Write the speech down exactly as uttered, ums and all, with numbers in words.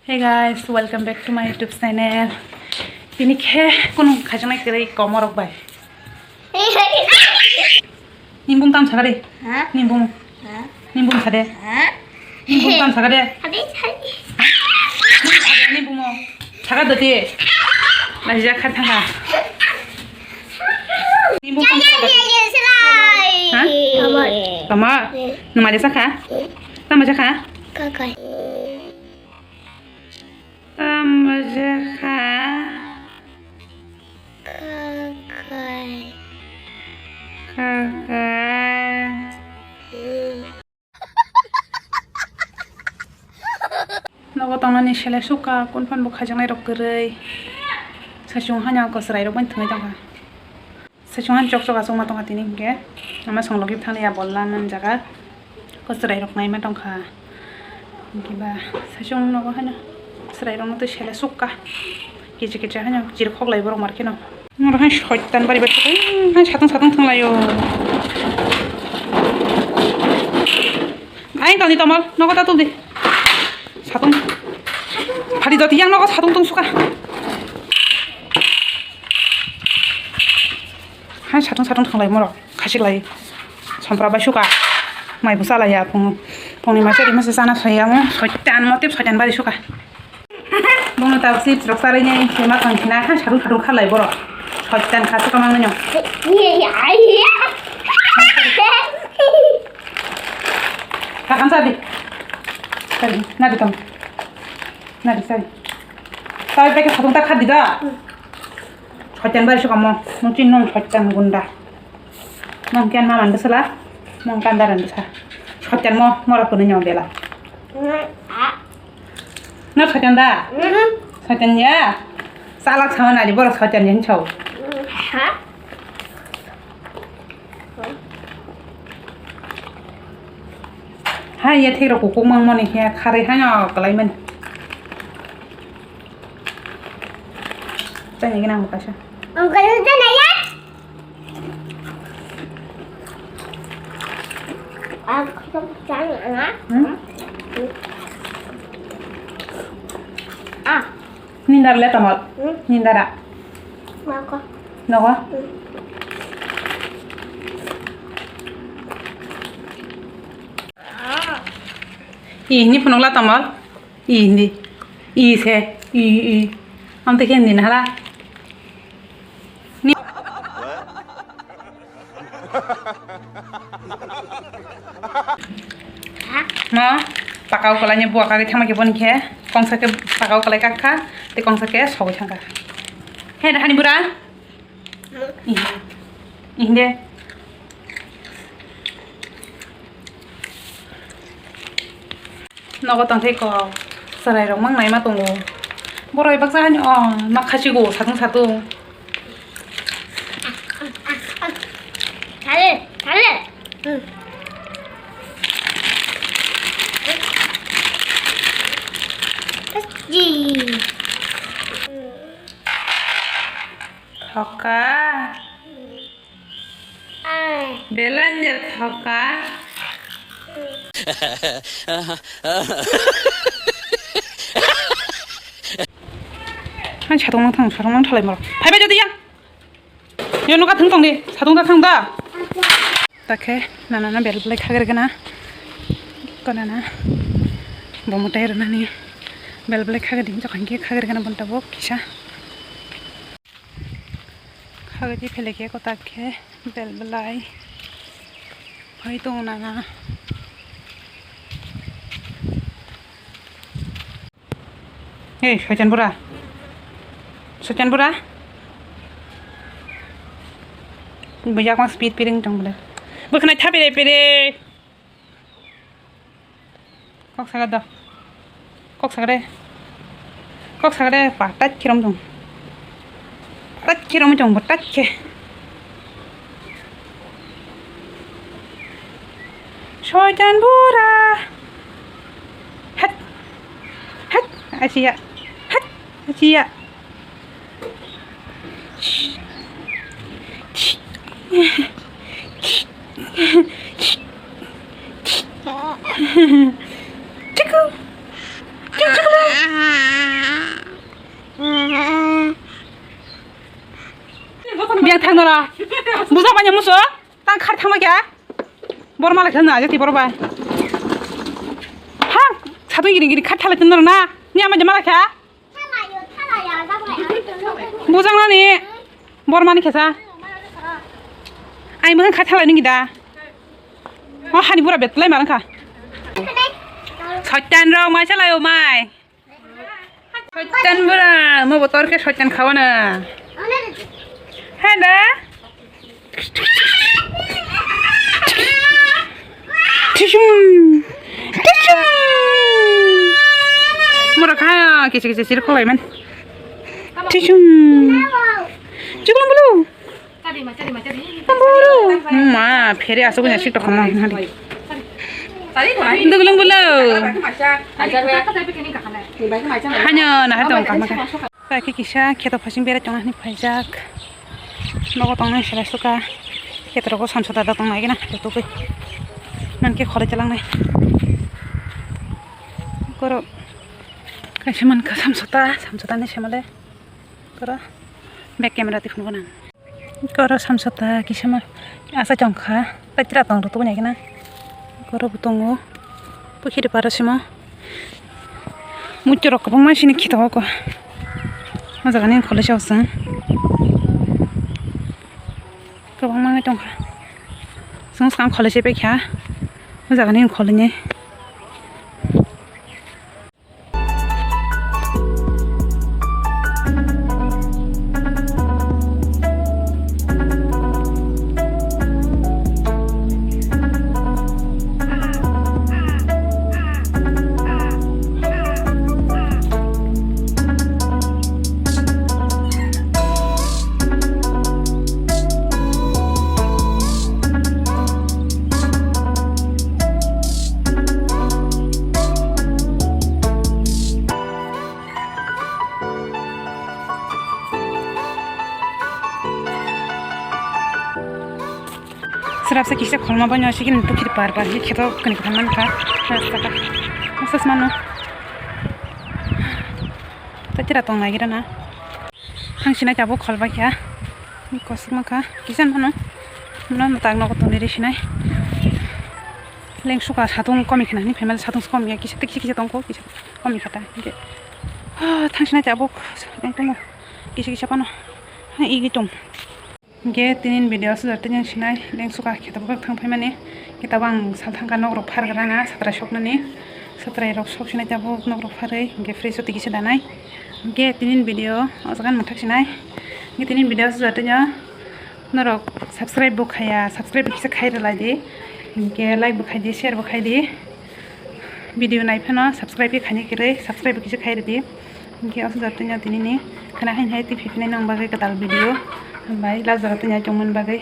Hey guys, welcome back to my YouTube channel. Tini khe kunu khajangna kwrwi komorok bai. Nini bumung tamo sakha de? Ha? Nini bumung. Ha? Nini bumung sa de? Ha? Nini bumung tamo sakha de? Hadi, hadi. Nini bumung. Sakha de te. Laijak kha thangkha. Nini bumung tamo sakha de? Ha? Tamo. Tamo? Nwng maja sakha? Tamo sakha? Kakai. Tamo sakha? Kakai. Kakai. Nogo tongnani sele sukha, kunphan bo khaijaknai rok kwrwi. Saichung haino kwchwrai rok bai thwngwi tongkha. Saichung han chok chok achukma tongkha tini hinkhe. Ama songlogi thangya bolla nang jaga. Kwchwrai rok naima tongkha. Hinkhe ba saichung nogo haino chwrai rokno twi sele sukha. Kichi kichi haino chirikhok lai borok mar kheno. Norok hai soitan bari bai soitan hai satung satung thwnglaio. Aing tongni tomal nogo ta tubdi. Satung. Phadi doti yang nogo satung tong suka. Hai satung satung thwnglai morok khachik lai. Sompra bai suka. Mai bo chalaiya phung phungni masa ri masa chana saiya mo soitan motep soitan bari suka. Bono ta chips rok charwi nai sema tong khina hai satung satung khalai borok. Soitan kha suka mangno. Kakam sa di. Sari, nadi tong. Nadi sari. Tawi pake satung ta khadi da. Soitan bari suka mo. Mungkin nong soitan gunda. Mungkin maman besela. Mungkin daran besa. Soitan mo, mora kuno nyong bela. No soitan da? Soitan ya? Salak sama nadi borok soitan ya hinchau. Hai ya thik rok kukuk mang mani khe kharwi haino kwlai mani. Chani gina mo kaisa. Uncle, itu nanya. Ah, kita cari anak. Hmm? Ah. Nindar le tamal. Hmm? Nindara. Mako. Nogo. Hmm. Ih, ni phunuk la tamal. Ih, ni. Ih, se. Ih, ih. Am te khen din hala. Ni. Ma, pakao kwlai ni buwa kagwi thangma khe boni khe. Kongsa khe pakao kwlai kak kha, tei kongsa khe sogwi thang kha. He, hani bura? Ih, ih, de. Nogo tongthai kok, chwrairok mang naima tongo. Borok baksa hani o, ma khasigo, satung satung. Thale, thale. Ji. Thoka. Belanja thoka. Hai satung mang thang, satung mang thalai moro. Phai bai jadi yang. Yo nuka thung tong di, satung ta thang da. Takhe nana na bel belai khager gana. Ko nana. Bomo tai rana ni. Bel belai khager di, jokhan khe khager gana bonta bo kisa. Khagwi phele khe kwtak khe bel belai phai tongo nana. Hey, soitan bura. Soitan bura. Bujak ma speed piring tong bole. Bukhnai tha pire pire. Kok saga do. Kok saga de. Kok saga de, pa tat khirom dong. Tat khirom dong, bo tat khe. Soitan bura. Hat. Hat. Asia. Hat. Asia. Chiku. Chiku. Thang nora. Buja banya muso. Tang khar thangma kya? Bor mala kya na jati bor bai. Ha, satu gini gini khar thala tin nora na. Ni ama jama kya? Bujang nani. Bor mani kya sa? Ai mung khar thala ni gida. O hani bura bet lai marang kha. Soitan rok mai chalai o mai. Soitan bura, mo botor khe soitan khawana. Hei da. Thisum. Thisum. Mura kha kichi kichi sir kholai man. Thisum. Chuklam bulu. Ma, phere asok nya sik tokma. Dugulung bulo. Hanya na hai tong kama ka. Kaki kisa kheto phasing bere tong ani phaijak. Nogo tong nai selai suka. Kheto rogo samsota da tong nai gina. Tutu koi. Nan ke khore chalang nai. Koro. Kaisa man ka samsota, samsota ni semale. Koro. Back camera tikhun gana. Koro samsota kisama asa chongkha, tatra tong rwtubuni gana. Koro bo tongo, pukhiri paro simo. Muitu rok kwbangma sini khito ko. O jaga ni khole sa usa. Kwbangma wng tongkha. Song skang khole se paikha. O jaga ni khole ni. Srapsa kisa kholma banya sikini pukhiri par par hi kheto kani khan mankha rasta ka. Asas mano. Tatira tong lagi rana. Hang sinai tabuk kholba kya. Kosik mankha kisa mano. Mano tak nogo tong diri sinai. Leng suka satung komi khana ni family satung komi ya kisa kisa kisa tongko kisa komi khata. Hingke. Ah, thang sinai tabuk. Tong tongo. Kisa kisa pano. Ha igi tong. Hingke tinin video aswk jatwi nang sinai leng suka khe tabuk thang phaimani. Khe tabuk ang sal thangkha nok rok phargrana satrai soknani. Satrai rok sok sinai tabuk nok rok pharwi hingke fresh o twi kisa danai. Hingke tinin video o jaga mwthak sinai. Hingke tinin video aswk jatwi no norok subscribe bo khaiya subscribe kisa khai rwlai di. Hingke like bo khai di share bo khai di. Video nai phano subscribe khe khaini kwrwi, subscribe kisa khai rwdi. Hingke o jaga tini tini ni khana hai hai twi phiphinai nang bagwi kwtal video. Hambai last jaga tini tongmani bagwi.